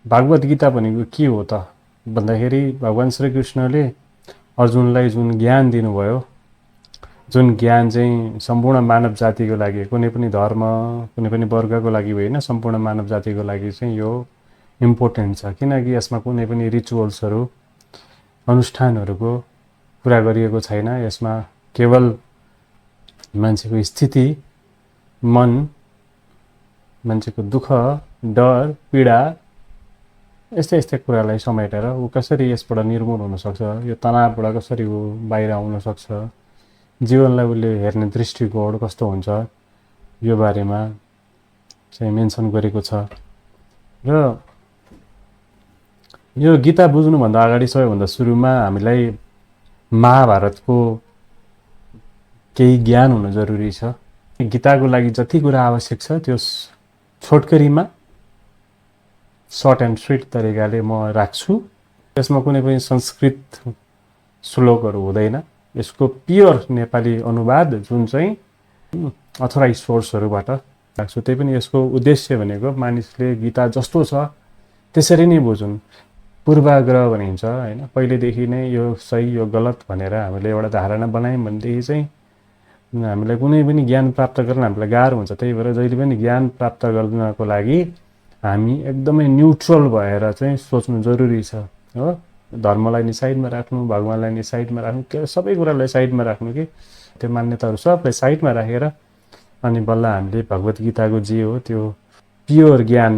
भागवत गीता भनेको के हो त भन्दाखेरि भगवान श्रीकृष्णले अर्जुनलाई जुन ज्ञान दिनुभयो, जुन ज्ञान चाहिँ सम्पूर्ण मानव जातिको लागि, कुनै पनि धर्म कुनै पनि वर्गको लागि होइन, सम्पूर्ण मानव जातिको लागि चाहिँ यो इम्पोर्टेन्ट छ। किनकि यसमा कुनै पनि रिचुअल्सहरू अनुष्ठानहरूको कुरा गरिएको छैन। यसमा केवल मान्छेको स्थिति, मन, मान्छेको दुःख, डर, पीडा, यस्तै यस्तै कुरालाई समेटेर ऊ कसरी यसबाट निर्मूल हुनसक्छ, यो तनावबाट कसरी ऊ बाहिर आउन सक्छ, जीवनलाई उसले हेर्ने दृष्टिकोण कस्तो हुन्छ, यो बारेमा चाहिँ मेन्सन गरेको छ। र यो गीता बुझ्नुभन्दा अगाडि सबैभन्दा सुरुमा हामीलाई महाभारतको केही ज्ञान हुन जरुरी छ। गीताको लागि जति कुरा आवश्यक छ त्यो छोटकरीमा सर्ट एन्ड स्विट तरिकाले म राख्छु। यसमा कुनै पनि संस्कृत श्लोकहरू हुँदैन। यसको प्योर नेपाली अनुवाद जुन चाहिँ अथोराइज सोर्सहरूबाट राख्छु। त्यही पनि यसको उद्देश्य भनेको मानिसले गीता जस्तो छ त्यसरी नै बुझुन्। पूर्वाग्रह भनिन्छ हैन, पहिलेदेखि नै यो सही यो गलत भनेर हामीले एउटा धारणा बनायौँ भनेदेखि चाहिँ हामीलाई कुनै पनि ज्ञान प्राप्त गर्न हामीलाई गाह्रो हुन्छ। त्यही भएर जहिले पनि ज्ञान प्राप्त गर्नको लागि हामी एकदमै न्युट्रल भएर चाहिँ सोच्नु जरुरी छ हो। धर्मलाई नि साइडमा राख्नु, भगवानलाई नि साइडमा राख्नु, सबै कुरालाई साइडमा राख्नु कि त्यो मान्यताहरू सबलाई साइडमा राखेर अनि बल्ल हामीले भगवत गीताको जे हो त्यो प्योर ज्ञान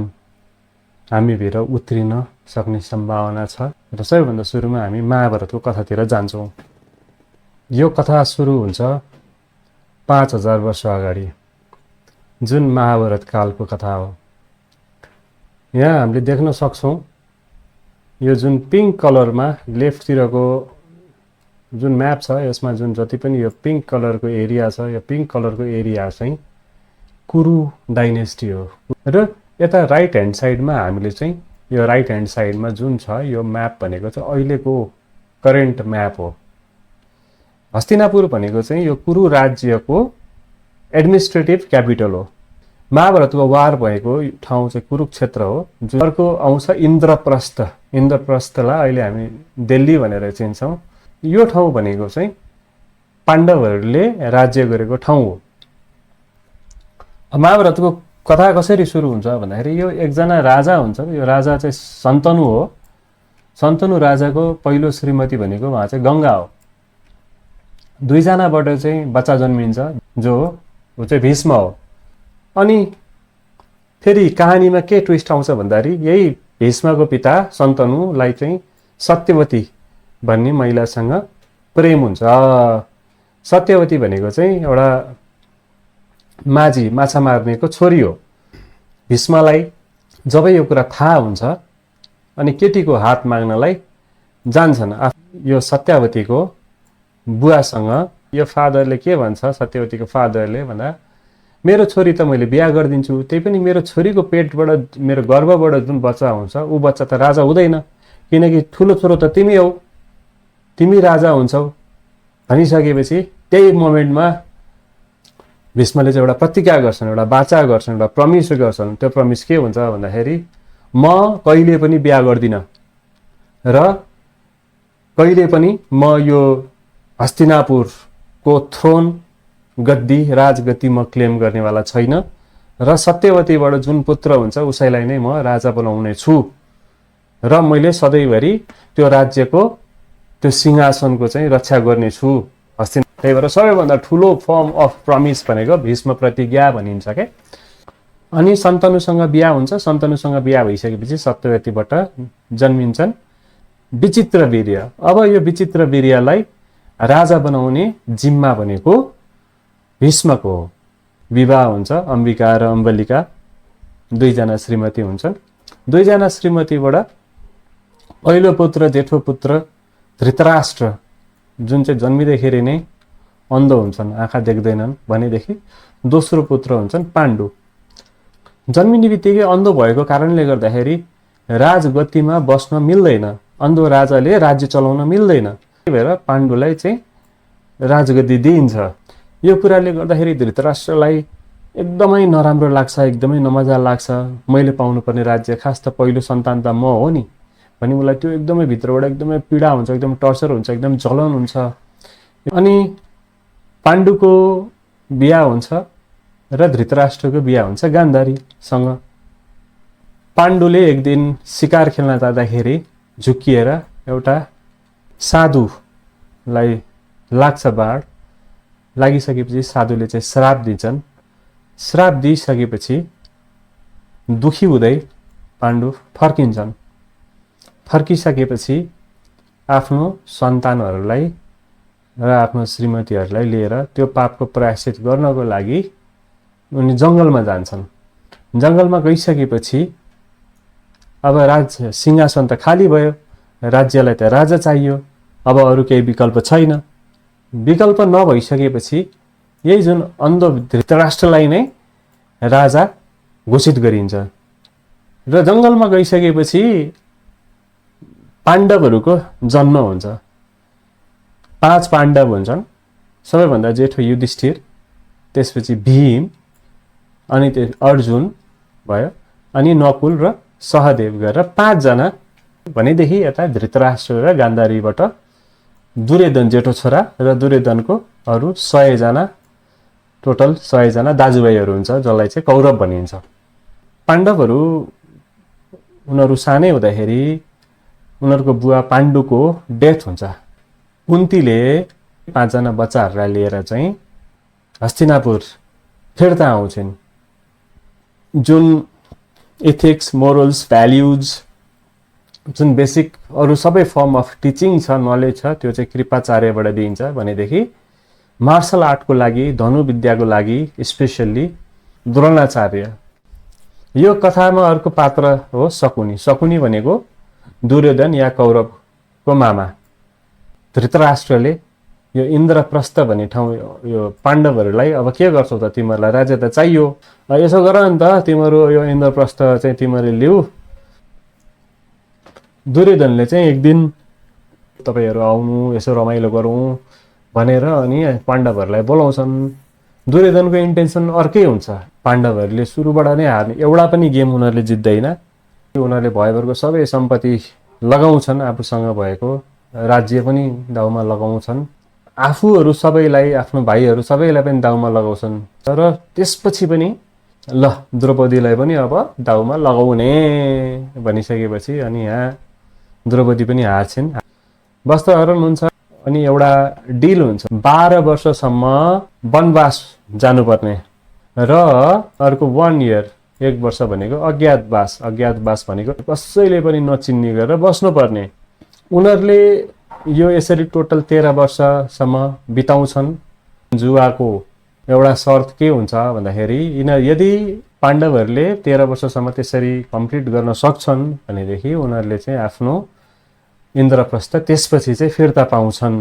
हामीभित्र उत्रिन सक्ने सम्भावना छ। र सबैभन्दा सुरुमा हामी महाभारतको कथातिर जान्छौँ। यो कथा सुरु हुन्छ 5000 वर्ष अगाडि, जुन महाभारत कालको कथा हो। यहाँ हामीले देख्न सक्छौँ यो जुन पिङ्क कलरमा लेफ्टतिरको जुन म्याप छ, यसमा जुन जति पनि यो पिङ्क कलरको एरिया छ, यो पिङ्क कलरको एरिया चाहिँ कुरु डाइनेस्टी हो। र यता राइट ह्यान्ड साइडमा हामीले चाहिँ यो राइट ह्यान्ड साइडमा जुन छ यो म्याप भनेको चाहिँ अहिलेको करेन्ट म्याप हो। हस्तिनापुर भनेको चाहिँ यो कुरु राज्यको एडमिनिस्ट्रेटिभ क्यापिटल हो। महाभारतको वार भएको ठाउँ चाहिँ कुरुक्षेत्र हो। जुन अर्को आउँछ इन्द्रप्रस्थ। इन्द्रप्रस्थलाई अहिले हामी दिल्ली भनेर चिन्छौँ। यो ठाउँ भनेको चाहिँ पाण्डवहरूले राज्य गरेको ठाउँ हो। महाभारतको कथा कसरी सुरु हुन्छ भन्दाखेरि यो एकजना राजा हुन्छ। यो राजा चाहिँ शन्तनु हो। शन्तनु राजाको पहिलो श्रीमती भनेको उहाँ चाहिँ गङ्गा हो। दुईजनाबाट चाहिँ बच्चा जन्मिन्छ जो ऊ चाहिँ भीष्म हो। अनि फेरि कहानीमा के ट्विस्ट आउँछ भन्दाखेरि यही भीष्मको पिता शन्तनुलाई चाहिँ सत्यवती भन्ने महिलासँग प्रेम हुन्छ। सत्यवती भनेको चाहिँ एउटा माझी माछा मार्नेको छोरी हो। भीष्मलाई जब यो कुरा थाहा हुन्छ अनि केटीको हात माग्नलाई जान्छन्। यो सत्यवतीको बुवासँग यो फादरले के भन्छ, सत्यवतीको फादरले भन्दा मेरो छोरी त मैले बिहा गरिदिन्छु, त्यही पनि मेरो छोरीको पेटबाट मेरो गर्भबाट जुन बच्चा हुन्छ ऊ बच्चा त राजा हुँदैन, किनकि ठुलो छोरो त तिमी हौ, तिमी राजा हुन्छौ भनिसकेपछि त्यही मोमेन्टमा भीष्मले चाहिँ एउटा प्रतिज्ञा गर्छन्, एउटा वाचा गर्छन्, एउटा प्रमिस गर्छन्। त्यो प्रमिस के हुन्छ भन्दाखेरि म कहिले पनि बिहा गर्दिनँ र कहिले पनि म यो हस्तिनापुरको थ्रोन गद्दी राजगद्दी म क्लेम गर्नेवाला छैन र सत्यवतीबाट जुन पुत्र हुन्छ उसैलाई नै म राजा बनाउने छु र मैले सधैँभरि त्यो राज्यको त्यो सिंहासनको चाहिँ रक्षा गर्नेछु। त्यही भएर सबैभन्दा ठुलो फर्म अफ प्रमिस भनेको भीष्म प्रतिज्ञा भनिन्छ के। अनि शन्तनुसँग बिहा हुन्छ। शन्तनुसँग बिहा भइसकेपछि सत्यवतीबाट जन्मिन्छन् विचित्र वीर्य। अब यो विचित्र वीर्यलाई राजा बनाउने जिम्मा भनेको भीष्मको हो। विवाह हुन्छ। अम्बिका र अम्बलिका दुईजना श्रीमती हुन्छन्। दुईजना श्रीमतीबाट पहिलो पुत्र जेठो पुत्र धृतराष्ट्र जुन चाहिँ जन्मिँदाखेरि नै अन्ध हुन्छन्, आँखा देख्दैनन् भनेदेखि दोस्रो पुत्र हुन्छन् पाण्डु। जन्मिने बित्तिकै अन्ध भएको कारणले गर्दाखेरि राजगद्दीमा बस्न मिल्दैन, अन्धो राजाले राज्य चलाउन मिल्दैन। त्यही भएर पाण्डुलाई चाहिँ राजगद्दी दिइन्छ। यो कुराले गर्दाखेरि धृतराष्ट्रलाई एकदमै नराम्रो लाग्छ, एकदमै नमजा लाग्छ। मैले पाउनुपर्ने राज्य, खास त पहिलो सन्तान त म हो नि भने मलाई त्यो एकदमै भित्रबाट एकदमै पीडा हुन्छ, एकदम टर्चर हुन्छ, एकदम जलन हुन्छ। अनि पाण्डुको बिहा हुन्छ र धृतराष्ट्रको बिहा हुन्छ गान्धारीसँग। पाण्डुले एक दिन शिकार खेल्न जाँदाखेरि झुक्किएर एउटा साधुलाई लाग्छ बाण। लागिसकेपछि साधुले चाहिँ श्राप दिन्छन्। श्राप दिइसकेपछि दुखी हुँदै पाण्डु फर्किन्छन्। फर्किसकेपछि आफ्नो सन्तानहरूलाई र आफ्नो श्रीमतीहरूलाई लिएर त्यो पापको प्रायश्चित गर्नको लागि उनी जङ्गलमा जान्छन्। जङ्गलमा गइसकेपछि अब राज्य सिंहासन त खाली भयो, राज्यलाई त राजा चाहियो, अब अरू केही विकल्प छैन। विकल्प नभइसकेपछि यही जुन अन्ध धृतराष्ट्रलाई नै राजा घोषित गरिन्छ। र जङ्गलमा गइसकेपछि पाण्डवहरूको जन्म हुन्छ। 5 पाण्डव हुन्छन्। सबैभन्दा जेठो युधिष्ठिर, त्यसपछि भीम, अनि अर्जुन भयो, अनि नकुल र सहदेव गरेर 5 जना। भनेदेखि यता धृतराष्ट्र र गान्धारीबाट दुर्योधन जेठो छोरा र दुर्योधनको अरू 100 जना, टोटल 100 जना दाजुभाइहरू हुन्छ, जसलाई चाहिँ कौरव भनिन्छ। पाण्डवहरू उनीहरू सानै हुँदाखेरि उनीहरूको बुवा पाण्डुको डेथ हुन्छ। कुन्तीले 5 जना बच्चाहरूलाई लिएर चाहिँ हस्तिनापुर फिर्ता आउँछन्। जुन एथिक्स, मोरल्स, भ्याल्युज, जुन बेसिक अरू सबै फर्म अफ टिचिङ छ, नलेज छ, त्यो चाहिँ कृपाचार्यबाट दिइन्छ। भनेदेखि मार्सल आर्टको लागि, धनुविद्याको लागि स्पेसल्ली द्रोणाचार्य। यो कथामा अर्को पात्र हो शकुनी। शकुनी भनेको दुर्योधन या कौरवको मामा। धृतराष्ट्रले यो इन्द्रप्रस्थ भन्ने ठाउँ, यो पाण्डवहरूलाई अब के गर्छौ त, तिमीहरूलाई राज्य त चाहियो, यसो गर नि त, तिमीहरू यो इन्द्रप्रस्थ चाहिँ तिमीहरूले लिऊ। दुर्योधनले चाहिँ एक दिन तपाईहरू आउनु, यसो रमाइलो गरौँ भनेर अनि पाण्डवहरूलाई बोलाउँछन्। दुर्योधनको इन्टेन्सन अर्कै हुन्छ। पाण्डवहरूले सुरुबाट नै हार्ने, एउटा पनि गेम उनीहरूले जित्दैन। उनीहरूले भयभरको सबै सम्पत्ति लगाउँछन्, आफूसँग भएको राज्य पनि दाउमा लगाउँछन्, आफूहरू सबैलाई, आफ्नो भाइहरू सबैलाई पनि दाउमा लगाउँछन्। तर त्यसपछि पनि ल द्रौपदीलाई पनि अब दाउमा लगाउने भनिसकेपछि अनि यहाँ द्रौपदी पनि हार्छिन्। वस्त्रहरण हुन्छ। अनि एउटा डिल हुन्छ, 12 वर्षसम्म वनवास जानुपर्ने र अर्को 1 इयर, 1 वर्ष भनेको अज्ञातवास। अज्ञातवास भनेको कसैले पनि नचिन्ने गरेर बस्नुपर्ने। उनीहरूले यो यसरी टोटल 13 वर्षसम्म बिताउँछन्। जुवाको एउटा शर्त के हुन्छ भन्दाखेरि यदि पाण्डवहरूले 13 वर्षसम्म त्यसरी कम्प्लिट गर्न सक्छन् भनेदेखि उनीहरूले चाहिँ आफ्नो इन्द्रप्रस्थ त्यसपछि चाहिँ फिर्ता पाउँछन्।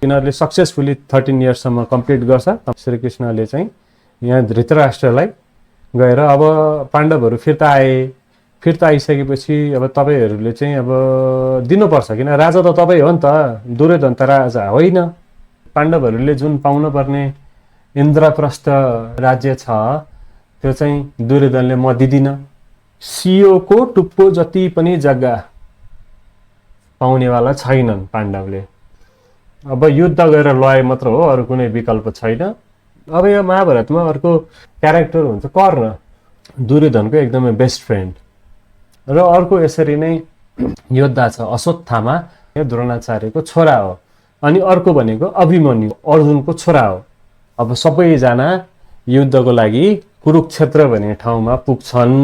यिनीहरूले सक्सेसफुली 13 इयर्ससम्म कम्प्लिट गर्छ। श्रीकृष्णले चाहिँ यहाँ धृतराष्ट्रलाई गएर अब पाण्डवहरू फिर्ता आए, फिर्ता आइसकेपछि अब तपाईँहरूले चाहिँ अब दिनुपर्छ, किन राजा त तपाईँ हो नि त, दुर्योधन त राजा होइन। पाण्डवहरूले जुन पाउनुपर्ने इन्द्रप्रस्थ राज्य छ त्यो चाहिँ दुर्योधनले म दिदिनँ। सियोको टुप्पो जति पनि जग्गा पाउनेवाला छैनन् पाण्डवले। अब युद्ध गरेर लय मात्र हो, अरू कुनै विकल्प छैन। अब यो महाभारतमा अर्को क्यारेक्टर हुन्छ कर्ण, दुर्योधनको एकदमै बेस्ट फ्रेन्ड। र अर्को यसरी नै योद्धा छ अश्वत्थामा, यो द्रोणाचार्यको छोरा हो। अनि अर्को भनेको अभिमन्यु, अर्जुनको छोरा हो। अब सबैजना युद्धको लागि कुरुक्षेत्र भन्ने ठाउँमा पुग्छन्।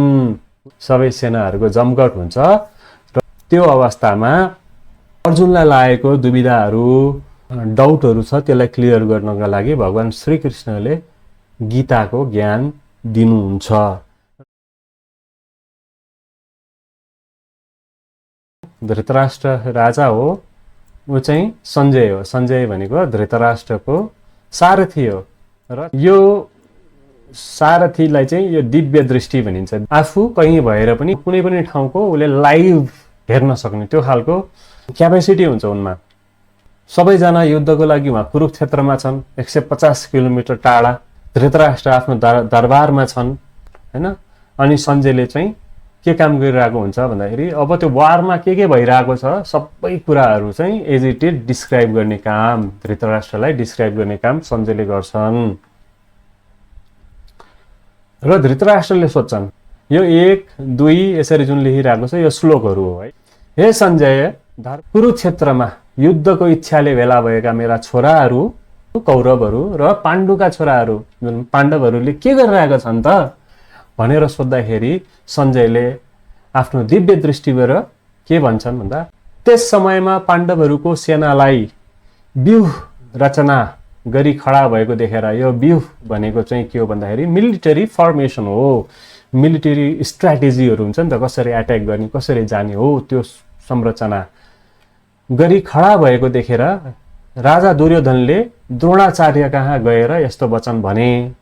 सबै सेनाहरूको जमघट हुन्छ। र त्यो अवस्थामा अर्जुनलाई लागेको दुविधाहरू, डाउटहरू छ, त्यसलाई क्लियर गर्नका लागि भगवान श्रीकृष्णले गीताको ज्ञान दिनुहुन्छ। धृतराष्ट्र राजा हो, ऊ चाहिँ सञ्जय हो। सञ्जय भनेको धृतराष्ट्रको सारथी हो। र यो सारथीलाई चाहिँ यो दिव्य दृष्टि भनिन्छ। आफू कहीँ भएर पनि कुनै पनि ठाउँको उसले लाइभ हेर्न सक्ने त्यो खालको क्यापेसिटी हुन्छ उनमा। सबैजना युद्धको लागि उहाँ कुरुक्षेत्रमा छन्, 150 किलोमिटर टाढा धृतराष्ट्र आफ्नो दरबारमा छन् हैन। अनि सञ्जयले चाहिँ के काम गरिरहेको हुन्छ भन्दाखेरि अब त्यो वारमा के भइरहेको छ सबै कुराहरू चाहिँ एज इट इज डिस्क्राइब गर्ने काम, धृतराष्ट्रलाई डिस्क्राइब गर्ने काम सञ्जयले गर्छन्। र धृतराष्ट्रले सोध्छन् यो 1 2 यसरी जुन लेखिरहेको छ यो श्लोकहरू हो है। हे सञ्जय, कुरुक्षेत्रमा युद्धको इच्छाले भेला भएका मेरा छोराहरू कौरवहरू र पाण्डुका छोराहरू जुन पाण्डवहरूले के गरिरहेका छन् त भनेर सोद्धाखेरि सञ्जयले आफ्नो दिव्य दृष्टिबाट के भन्छन् भन्दा त्यस समयमा पाण्डवहरूको सेनालाई व्यूह रचना गरी खडा भएको देखेर, यो व्यूह भनेको चाहिँ के हो भन्दाखेरि मिलिटरी फर्मेसन हो, मिलिटरी स्ट्र्याटेजीहरू हुन्छ नि त, कसरी एट्याक गर्ने कसरी जाने हो त्यो संरचना गरी खडा भएको देखेर राजा दुर्योधनले द्रोणाचार्य कहाँ गएर यस्तो वचन भने।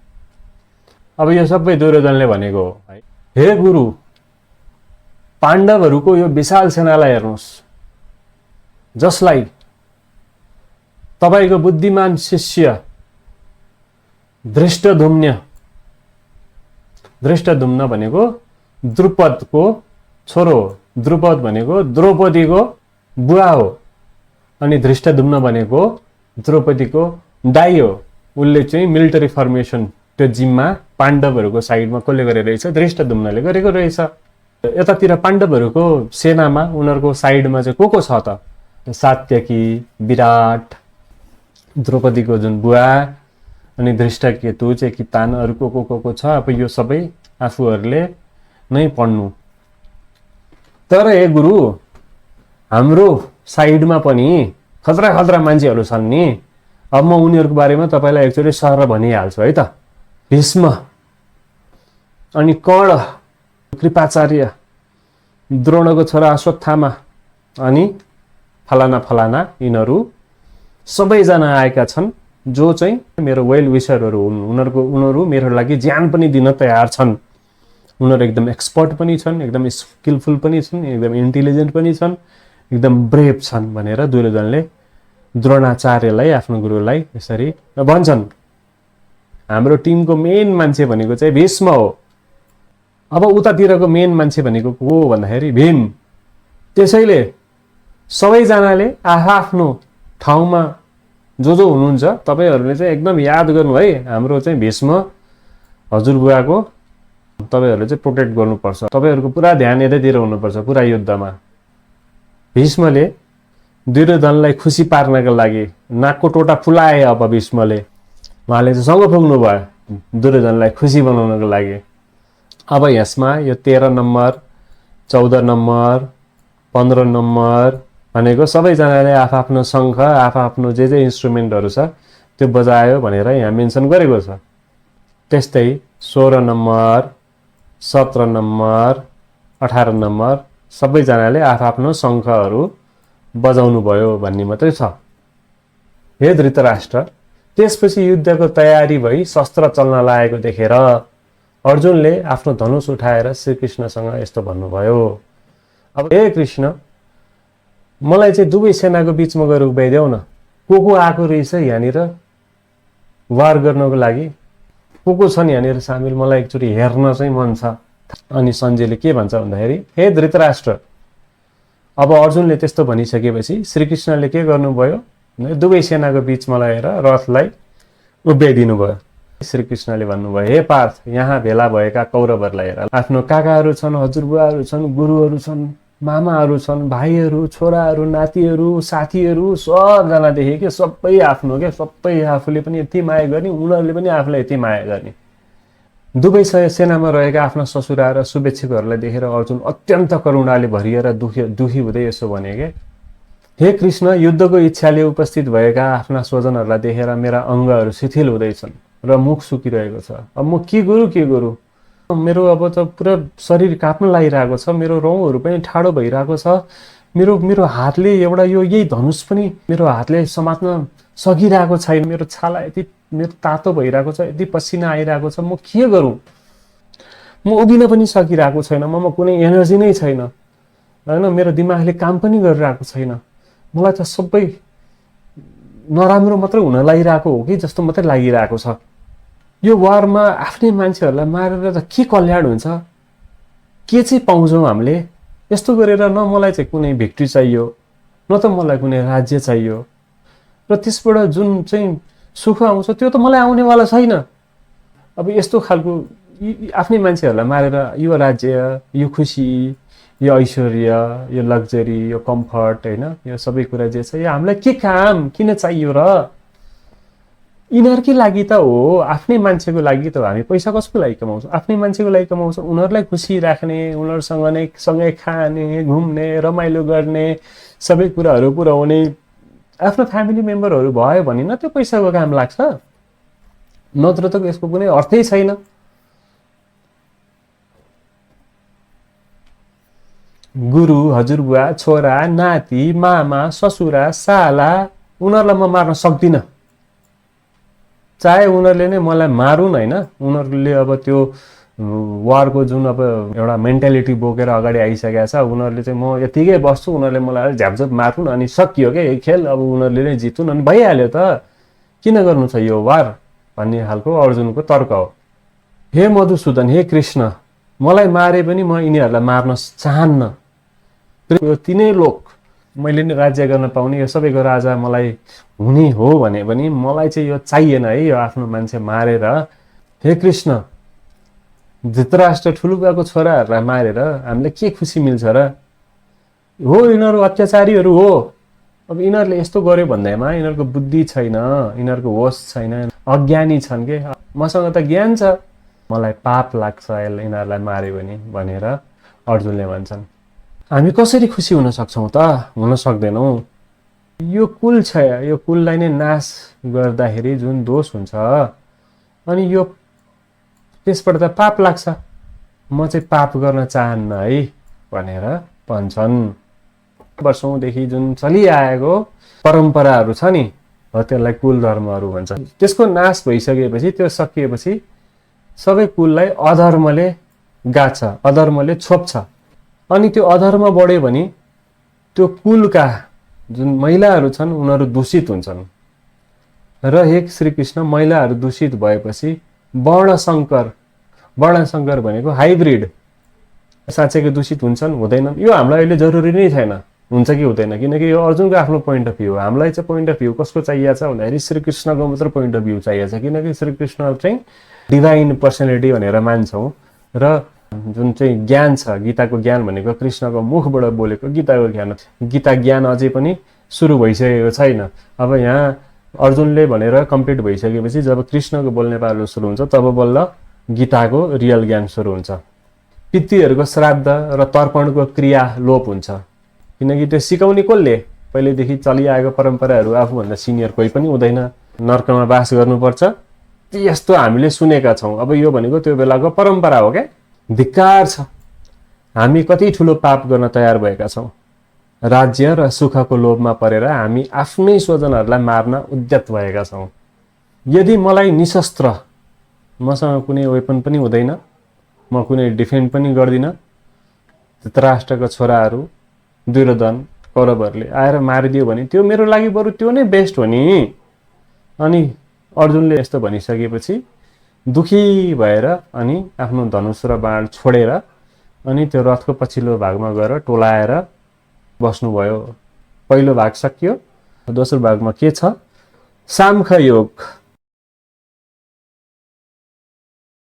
अब यो सबै दुर्योधनले भनेको हो है। हे गुरु, पाण्डवहरूको यो विशाल सेनालाई हेर्नुहोस्, जसलाई तपाईको बुद्धिमान शिष्य धृष्टद्युम्न भनेको द्रुपदको छोरो, द्रुपद भनेको द्रौपदीको बुवा हो, अनि धृष्टद्युम्न भनेको द्रौपदीको दाइ हो। उसले चाहिँ मिलिटरी फर्मेसन त्यो जिम्मा पाण्डवहरूको साइडमा कसले गरेको रहेछ? धृष्टद्युम्नले गरेको रहेछ। यतातिर पाण्डवहरूको सेनामा उनीहरूको साइडमा चाहिँ को छ त? सात्यकी, विराट, द्रौपदीको जुन बुवा, अनि धृष्टकेतु चाहिँ कितान, अरू को छ। अब यो सबै आफूहरूले नै पढ्नु। तर हे गुरु, हाम्रो साइडमा पनि खतरा मान्छेहरू छन् नि। अब म उनीहरूको बारेमा तपाईँलाई एकचोटि सर भनिहाल्छु है त। भीष्म, अनि कर्ण, कृपाचार्य, द्रोणको छोरा अश्वत्थामा, अनि फलाना यिनीहरू सबैजना आएका छन् जो चाहिँ मेरो वेल विशरहरू हुन्। उनीहरू मेरो लागि ज्यान पनि दिन तयार छन्। उनीहरू एकदम एक्सपर्ट पनि छन्, एकदम स्किलफुल पनि छन्, एकदम इन्टेलिजेन्ट पनि छन्, एकदम ब्रेभ छन् भनेर दुर्योधनले द्रोणाचार्यलाई, आफ्नो गुरुलाई यसरी भन्छन्। हाम्रो टिमको मेन मान्छे भनेको चाहिँ भीष्म हो। अब उतातिरको मेन मान्छे भनेको को भन्दाखेरि भीम। त्यसैले सबैजनाले आफ्नो ठाउँमा जो हुनुहुन्छ तपाईहरूले चाहिँ एकदम याद गर्नु है, हाम्रो चाहिँ भीष्म हजुरबुवाको तपाईहरूले चाहिँ प्रोटेक्ट गर्नुपर्छ। तपाईहरूको पुरा ध्यान यतैतिर हुनुपर्छ पुरा युद्धमा। भीष्मले दुर्योधनलाई खुसी पार्नका लागि नाकको टोटा फुलाए। अब भीष्मले उहाँले चाहिँ सँग पुग्नु भयो दुर्योधनलाई खुसी बनाउनको लागि। अब यसमा यो 13 नम्बर, 14 नम्बर, 15 नम्बर भनेको सबैजनाले आफ्नो शङ्ख, आफ्नो जे इन्स्ट्रुमेन्टहरू छ त्यो बजायो भनेर यहाँ मेन्सन गरेको छ। त्यस्तै 16 नम्बर, 17 नम्बर, 18 नम्बर सबैजनाले आफ्नो शङ्खहरू बजाउनु भयो भन्ने मात्रै छ। हे धृतराष्ट्र, त्यसपछि युद्धको तयारी भई शस्त्र चल्न लागेको देखेर अर्जुनले आफ्नो धनुष उठाएर श्रीकृष्णसँग यस्तो भन्नुभयो, अब हे कृष्ण, मलाई चाहिँ दुवै सेनाको बीचमा गएर उभ्याइदेऊ न। को आएको रहेछ यहाँनिर वार गर्नको लागि, को छन् यहाँनिर सामेल, मलाई एकचोटि हेर्न चाहिँ मन छ। अनि सञ्जयले के भन्छ भन्दाखेरि, हे धृतराष्ट्र, अब अर्जुनले त्यस्तो भनिसकेपछि श्रीकृष्णले के गर्नुभयो, दुवै सेनाको बीचमा लगेर रथलाई उभ्याइदिनु भयो। श्रीकृष्णले भन्नुभयो, हे पार्थ, यहाँ भेला भएका कौरवहरूलाई हेर, आफ्नो काकाहरू छन्, हजुरबुवाहरू छन्, गुरुहरू छन्, मामाहरू छन्, भाइहरू, छोराहरू, नातिहरू, साथीहरू सबजनादेखि के सबै आफ्नो के सबै आफूले पनि यति माया गर्ने, उनीहरूले पनि आफूलाई यति माया गर्ने। दुवै सेनामा रहेका आफ्ना ससुरा र शुभेच्छुकहरूलाई देखेर अर्जुन अत्यन्त करुणाले भरिएर दुखी हुँदै यसो भने के, हे कृष्ण, युद्धको इच्छाले उपस्थित भएका आफ्ना स्वजनहरूलाई देखेर मेरा अङ्गहरू शिथिल हुँदैछन् र मुख सुकिरहेको छ। अब म के गरौँ? मेरो अब त पुरा शरीर काप्न लागिरहेको छ, मेरो रौँहरू पनि ठाडो भइरहेको छ, मेरो हातले एउटा यही धनुष पनि मेरो हातले समात्न सकिरहेको छैन, मेरो छाला यति मेरो तातो भइरहेको छ, यति पसिना आइरहेको छ, म के गरौँ? म उभिन पनि सकिरहेको छैन, ममा कुनै एनर्जी नै छैन हैन, मेरो दिमागले काम पनि गरिरहेको छैन, मलाई त सबै नराम्रो मात्रै हुन लागिरहेको हो कि जस्तो मात्रै लागिरहेको छ यो वारमा आफ्नै मान्छेहरूलाई मारेर त के कल्याण हुन्छ, के चाहिँ पाउँछौँ हामीले? यस्तो गरेर न मलाई चाहिँ कुनै भिक्ट्री चाहियो, न त मलाई कुनै राज्य चाहियो, र त्यसबाट जुन चाहिँ सुख आउँछ त्यो त मलाई आउनेवाला छैन। अब यस्तो खालको आफ्नै मान्छेहरूलाई मारेर यो राज्य, यो खुसी, यो ऐश्वर्य, यो लग्जरी, यो कम्फर्ट, होइन, यो सबै कुरा जे छ यो हामीलाई के काम, किन चाहियो र? यिनीहरूकै लागि त हो, आफ्नै मान्छेको लागि त हो। हामी पैसा कसको लागि कमाउँछौँ? आफ्नै मान्छेको लागि कमाउँछौँ। उनीहरूलाई खुसी राख्ने, उनीहरूसँग नै सँगै खाने, घुम्ने, रमाइलो गर्ने, सबै कुराहरू पुर्याउने आफ्नो फ्यामिली मेम्बरहरू भयो भने न त्यो पैसाको काम लाग्छ, नत्र त यसको कुनै अर्थै छैन। गुरु, हजुरबुवा, छोरा, नाति, मामा, ससुरा, साला, उनीहरूलाई म मार्न सक्दिनँ। चाहे उनीहरूले नै मलाई मारुन्, होइन, उनीहरूले अब त्यो वारको जुन अब एउटा मेन्टालिटी बोकेर अगाडि आइसकेको छ, उनीहरूले चाहिँ म यतिकै बस्छु, उनीहरूले मलाई झ्यापझ्याप मारुन् अनि सकियो क्या यो खेल, अब उनीहरूले नै जितुन् अनि भइहाल्यो त, किन गर्नु छ यो वार भन्ने खालको अर्जुनको तर्क हो। हे मधुसूदन, हे कृष्ण, मलाई मारे पनि म यिनीहरूलाई मार्न चाहन्न। तिनै लोक मैले नै राज्य गर्न पाउने, यो सबैको राजा मलाई हुने हो भने पनि मलाई चाहिँ यो चाहिएन है, यो आफ्नो मान्छे मारेर। हे कृष्ण, धृतराष्ट्र ठुलोबाको छोराहरूलाई मारेर हामीलाई के खुसी मिल्छ र? हो, यिनीहरू अत्याचारीहरू हो। अब यिनीहरूले यस्तो गर्यो भन्दैमा यिनीहरूको बुद्धि छैन, यिनीहरूको होस छैन, अज्ञानी छन् के। मसँग त ज्ञान छ, मलाई पाप लाग्छ यिनीहरूलाई मार्यो भने भनेर अर्जुनले भन्छन्। हामी कसरी खुसी हुन सक्छौँ त? हुन सक्दैनौँ। यो कुल छ, यो कुललाई नै नाश गर्दाखेरि जुन दोष हुन्छ अनि यो त्यसबाट त पाप लाग्छ, म चाहिँ पाप गर्न चाहन्न है भनेर भन्छन्। वर्षौँदेखि जुन चलिआएको परम्पराहरू छ नि, हो त्यसलाई कुल धर्महरू भन्छ। त्यसको नाश भइसकेपछि, त्यो सकिएपछि सबै कुललाई अधर्मले गाछ, अधर्मले छोप्छ। अनि त्यो अधर्म बढ्यो भने त्यो कुलका जुन महिलाहरू छन् उनीहरू दूषित हुन्छन्। र हे श्रीकृष्ण, महिलाहरू दूषित भएपछि वर्णशङ्कर भनेको हाइब्रिड, साँच्चैको दूषित हुन्छन्, हुँदैनन्, यो हामीलाई अहिले जरुरी नै छैन हुन्छ कि हुँदैन, किनकि यो अर्जुनको आफ्नो पोइन्ट अफ भ्यू हो। हामीलाई चाहिँ पोइन्ट अफ भ्यू कसको चाहिएको छ भन्दाखेरि श्रीकृष्णको मात्र पोइन्ट अफ भ्यू चाहिएको छ, किनकि श्रीकृष्ण चाहिँ डिभाइन पर्सनालिटी भनेर मान्छौँ। र जुन चाहिँ ज्ञान छ, गीताको ज्ञान भनेको कृष्णको मुखबाट बोलेको गीताको ज्ञान। गीता ज्ञान अझै पनि सुरु भइसकेको छैन। अब यहाँ अर्जुनले भनेर कम्प्लिट भइसकेपछि जब कृष्णको बोल्ने पालो सुरु हुन्छ तब बल्ल गीताको रियल ज्ञान सुरु हुन्छ। पितृहरूको श्राद्ध र तर्पणको क्रिया लोप हुन्छ, किनकि त्यो सिकाउने कसले? पहिलेदेखि चलिआएको परम्पराहरू, आफूभन्दा सिनियर कोही पनि हुँदैन, नर्कमा बास गर्नुपर्छ, यस्तो हामीले सुनेका छौँ। अब यो भनेको त्यो बेलाको परम्परा हो क्या। धिक्कार छ, हामी कति ठुलो पाप गर्न तयार भएका छौँ। राज्य र सुखको लोभमा परेर हामी आफ्नै स्वजनहरूलाई मार्न उद्यत भएका छौँ। यदि मलाई निशस्त्र, मसँग कुनै वेपन पनि हुँदैन, म कुनै डिफेन्ड पनि गर्दिनँ, धृतराष्ट्रका छोराहरू दुर्योधन कौरवहरूले आएर मारिदियो भने त्यो मेरो लागि बरु त्यो नै बेस्ट हो नि। अनि अर्जुनले यस्तो भनिसकेपछि दुखी भएर अनि आफ्नो धनुष र बाण छोडेर अनि त्यो रथको पछिल्लो भागमा गएर टोलाएर बस्नुभयो। पहिलो भाग सकियो। दोस्रो भागमा के छ? सामख्य योग।